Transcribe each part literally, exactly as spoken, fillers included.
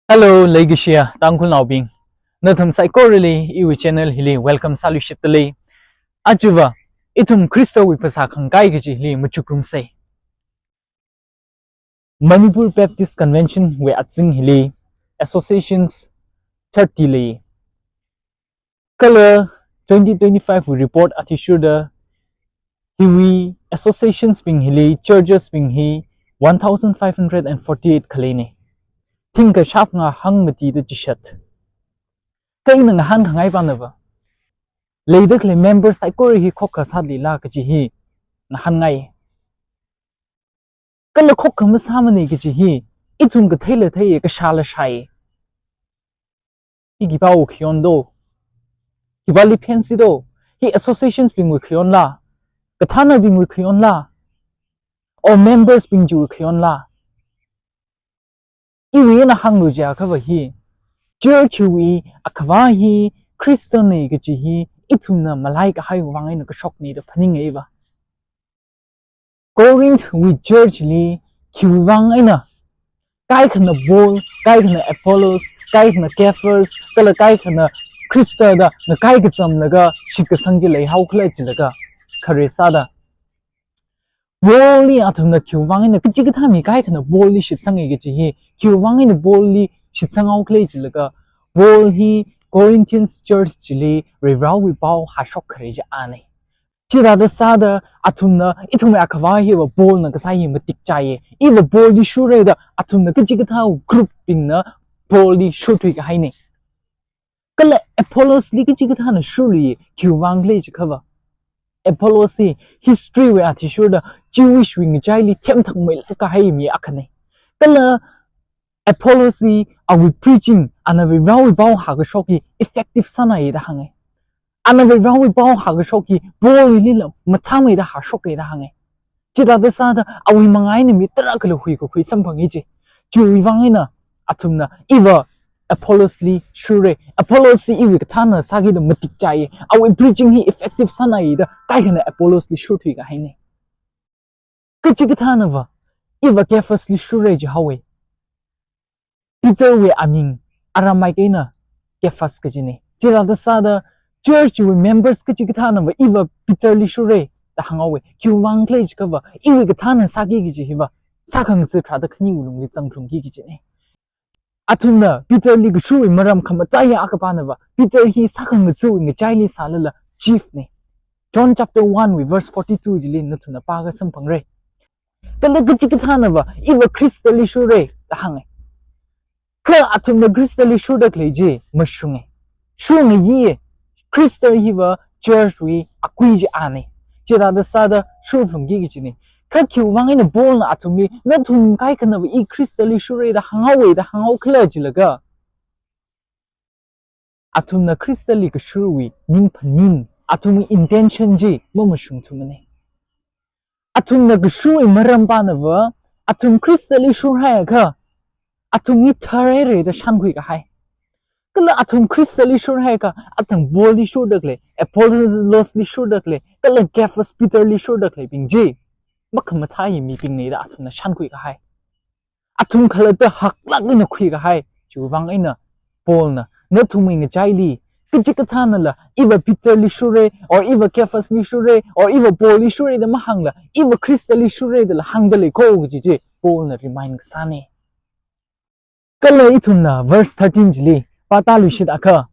Hello, leikashiya Tangkhulnaobing. Nathum saikorali iwui channel hili welcome sāluishitdalei. Ajava, ithum Khristawui phasā khangakai kaji hili machukrumsei. Manipur Baptist Convention wui azing hili associations thirty lei. Kala twenty twenty-five wui report athishurda hiwui associations bing hili churches bing hi one thousand five hundred and forty-eight khaleina. Thingkha shapnga hangmatida chishat. Kha ina ngahānkhangai panava, leida khalei members saikora hi khokkha sālila kaji hi ngahānngai. Kala khokkha masāmana kaji hi ithum katheila theiya, kashāla shāya. Hi khipāwui khayon do? Khipāli phensi do? Hi associations bingwui khayonla? Kathānabingwui khayonla? Or members bing chiwui khayonla? Iwui eina hānglu jiakhava hi, church wui akhavā hi Christian na kaji hi ithumna malaikahaiwui vang eina kashokna da phaningaiva. Corinth wui church li khiwui vang eina kaikhana Paul, kaikhana Apollos, kaikhana Cephas, kala kaikhana Khrista da ngakai kachamlaga shitkasang chi leihaokhala jilaga, khare sāda Paul li athumna khiwui vang eina kachikathā mi kaikhana Paul li shitsanga kaji hi, khiwui vang eina Paul li shitsanghaokhala jilaga, Paul hi Corinthians church chili Varivarāwui pao hāshok khare chi ana. Chithāda sāda athumna ithumwui akhavā hiva Paul na kasā hi matikchāya, iva Paul li shurra da athumna kachikathā group bingna Paul li shurthuikahaina. Kala Apollos li kachikathāna shurli, khiwui vang khala jiakhava, Apollos hi history wui athishurda Jewish wui ngachaili themthangmeilāk kahai mi akhana. Kala Apollos hi awui preaching, ana Varivarāwui pao hākashok hi effective sānai da hānga. Ana Varivarāwui pao hākashok hi Paul hilila mathāmeida hāshoka da hānga. Chithāda sāda awui manga eina mi tarākhala huikakhui samphanga chi. Chiwui vang eina athumna iva Apollos li shurra, Apollos hi iwui kathāna sāki da matikchāya, awui preaching hi effective sānai da kaikhana Apollos li shurthuikahaina. Kachikathānava iva Cephas li shurra jihaowa. Peter wui aming Aramaic eina Cephas kajina. Chithāda sāda church wui members kachikathānava iva Peter li shurra da hānghaowa. Khiwui vang khala jiakhava, iwui kathāna sāki kaji hiva sākhangatha tharāda khaniwui lungli zangphalungki kajina. Athumna Peter li kashurwui maram khamataiya akha panava, Peter hi sākhangathawui ngachaili sālala chief na. John chapter one wui verse forty-two chili nathumna pākha samphangra. Kala kachikathānava iva Khristali shurra da hānga. Kha athumna Khristali shurda khalei chi mashunga. Shungayi, Khrista hiva church wui akui chi ana. Chithāda sāda shurphalungki kajina. Kha khiwui vang eina Paulna athumli, nathum kaikhanava i Khristali shurra da hānghaowa da hānghaokhala jilaga, athumna Khristali kashurwui ningphaning, athumwui intention chi mamashungthumana. Athumna kashurwui maram panava, athum Khristali shurhaiakha athum mi tharhaira da shānkhui kahai. Kala athum Khristali shurhaiakha, athang Paulli shurda khalei, Apollosli shurda khalei, kala Cephas Peterli shurda khaleibing chi makhamathāya mibingna da athumna shānkhui kahai. Athum khalatta haklāk eina khui kahai. Chiwui vang eina Paulna, nathumwui ngachaili kachikathānala iva Peterli shurra, or iva Cephasli shurra, or iva Paulli shurra da mahāngla, iva Khristali shurra dala hāngda leiko kaji chi Paulna remind kasāna. Kala ithumna verse thirteen chili pātāluishitakha,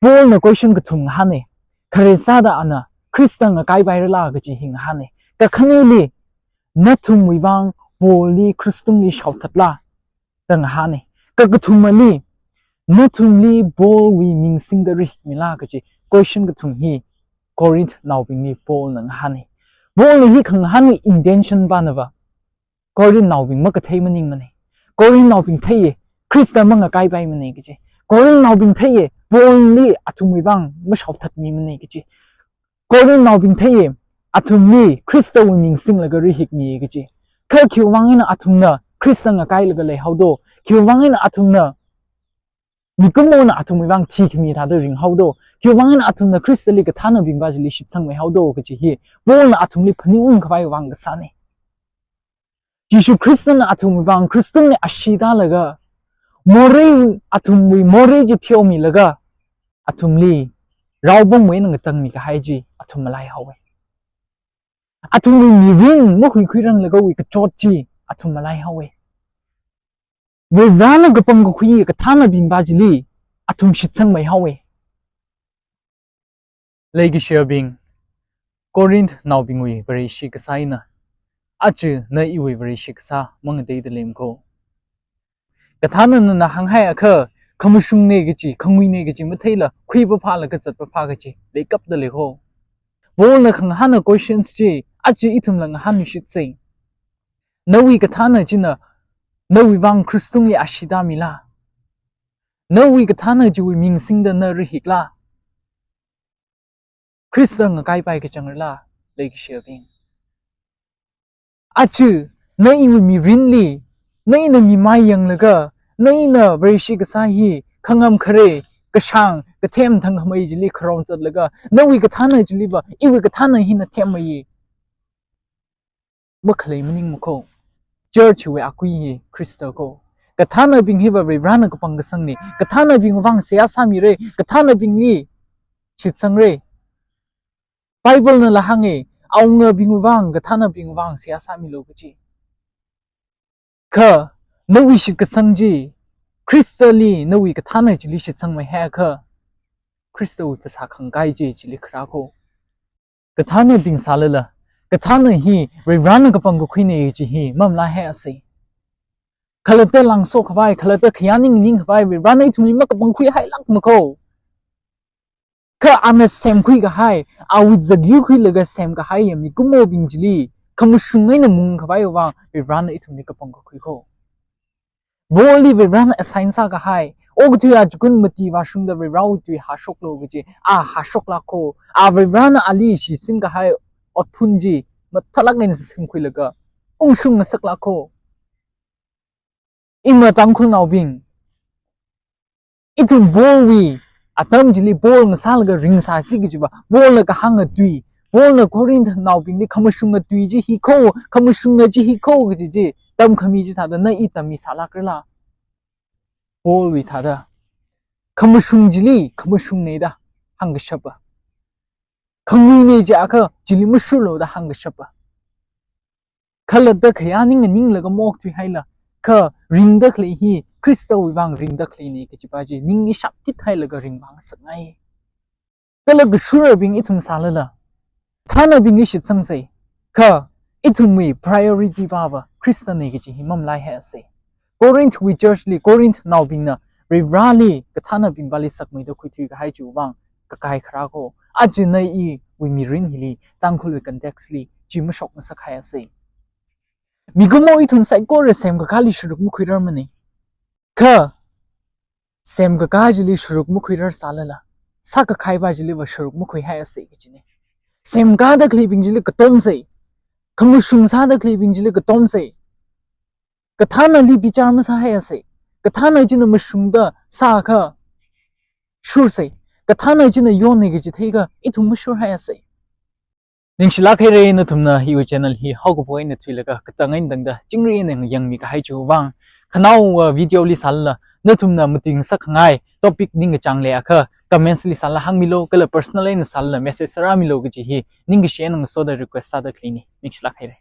Paulna question kathum ngahāna. Khare sāda ana Khrista ngakaipairala kaji hi ngahāna. Kakhaneli, nathumwui vang Paulli krush tungli shaothatla da ngahāna. Kakathumali, nathumli Paulwui ming singda rihmila kaji question kathum hi Corinthnaobingli Paulna ngahāna. Paulna hi khangahānwui intention panava, Corinthnaobing makathei maningmana. Corinthnaobing theiya, Khrista mangakaipaimana kaji. Corinthnaobing theiya, Paulli athumwui vang mashaothatmimana kaji. Corinthnaobing theiya, athumli Khristawui ming singlaga rihikmi kaji. Kha khiwui vang eina athumna Khrista ngakailaga leihaodo? Khiwui vang eina athumna mikumona athumwui vang thikhami thāda ringhaodo? Khiwui vang eina athumna Khristali kathānabingva chili shitsangmeihaodo kaji hi Paulna athumli phaningungkhavai vang kasāna. Jishu Khristana athumwui vang krush tungli ashee tālaga, morei, athumwui morei chi pheomilaga, athumli raobongwui eina ngatangmi kahai chi athum malaihaowa. Athumwui mirin mahuikhuiranglagawui kachot chi athum malaihaowa. Varivarana kapangkakhui kathānabing pa chili athum shitsangmeihaowa. Leikashiyabing, Corinthnaobingwui Vareshi kasā eina, aja na iwui Vareshi kasā mangateida leimako. Kathāna nana hānghaiakha, khamashungna kachi, khanguina kachi matheila, khuipaphala kazatpapha kachi leikapda leiko. Paulna khangahāna questions chi aja ithumla ngahānluishitsei. Nawui kathāna china nawui vang krush tungli ashee tāmila? Nawui kathāna chiwui ming singda na rahikla? Khrista ngakaipai kachangrala, leikashiyabing? Aja na iwui mirinli, na ina mimai yanglaga, na ina Vareshi kasā hi khangam khare, kashāng, kathem thangkhamei chili kharong zatlaga, nawui kathāna chiliva iwui kathāna hina themmeiya, makhalei maningmako. Church wui akui hi Khrista ko. Kathānabing hiva Varivarana kapangkasangna. Kathānabing vang seihā sāmira, kathānabingli shitsangra. Bible nala hānga, awungabing vang, kathānabing vang seihā sāmilu kachi. Kha nawui shitkasang chi Khristali, nawui kathāna chili shitsangmeihaiakha, Khristawui phasā khangkai chi chili kharāko. Kathānabing sālala, kathāna hi Varivarana kapangkakhuina kachi hi mamalaihaiasei. Khalatta langso khavai, khalatta khayā ning ningkhavai Varivarana ithumli makapangkhuihailākmako. Kha ana semkhui kahai, awui zakyui khuilaga semkahaiya mikumobing chili khamashung eina mungkhavai vang Varivarana ithumli kapangkakhuiko. Paulli Varivarana assign sākahai, okathui achikun mati vāshungda Varivarawui tui hāshoklu kachi, a hāshoklāko. A Varivarana ali shisin kahai otphun chi mathālāk eina semkhuilaga ungshung ngasaklāko. Ima Tangkhulnaobing, ithum Paulwui atam chili Paul ngasālaga ringsāsi kajiva, Paulna kahānga tui, Paulna Corinthnaobingli khamashunga tui chi hiko, khamashunga chi hiko kaji chi tamkhami chithāda na i tammi sālākrala? Paulwui thāda khamashung chili khamashungna da hāngkashapa, khanguina jiakha chili mashurlu da hāngkashapa, khalatta khayā ning ninglaga maokthuihaila, kha ringda khalei hi Khristawui vang ringda khaleina kajipa chi ningli shaptithailaga ringvāngasakngai. Kala kashurabing ithum sālala, kathānabingli shitsangsei, kha ithumwui priority pava Khristana kachi hi mamalaihaiasei. Corinthwui church li, Corinthnaobingna Varivarali kathānabing pali sakmeida khuithui kahai chiwui vang kakai kharāko. Aja na iwui mirin hili, Tangkhulwui context li chi mashokngasakhaiasei. Mikumo ithum saikora semkakāli sharuk makhuirarmana. Kha semkakā chili sharuk makhuirarsālala, sākakhaipa chiliva sharuk makhuihaiasei kajina. Semkāda khaleibing chili katomsei. Khamashung sāda khaleibing chili katomsei. Kathānali bichar masāhaiasei. Kathāna china mashungda sākha shursei. Kathāna china yonna kaji theikha ithum mashurhaiasei. Ningshilāk haira nathumna hiwui channel hi haokaphok eina thuilaga katang eina tangda chingri eina yangmi kahai chiwui vang. Khanaowa video li sālala nathumna matuingasak khangai topic ningkachāng leiakha comments li sālala hāngmilu, kala personal eina sālala message sārāmilu kaji hi ningkashi eina ngasoda request sāda khaleina. Ningshilāk haira.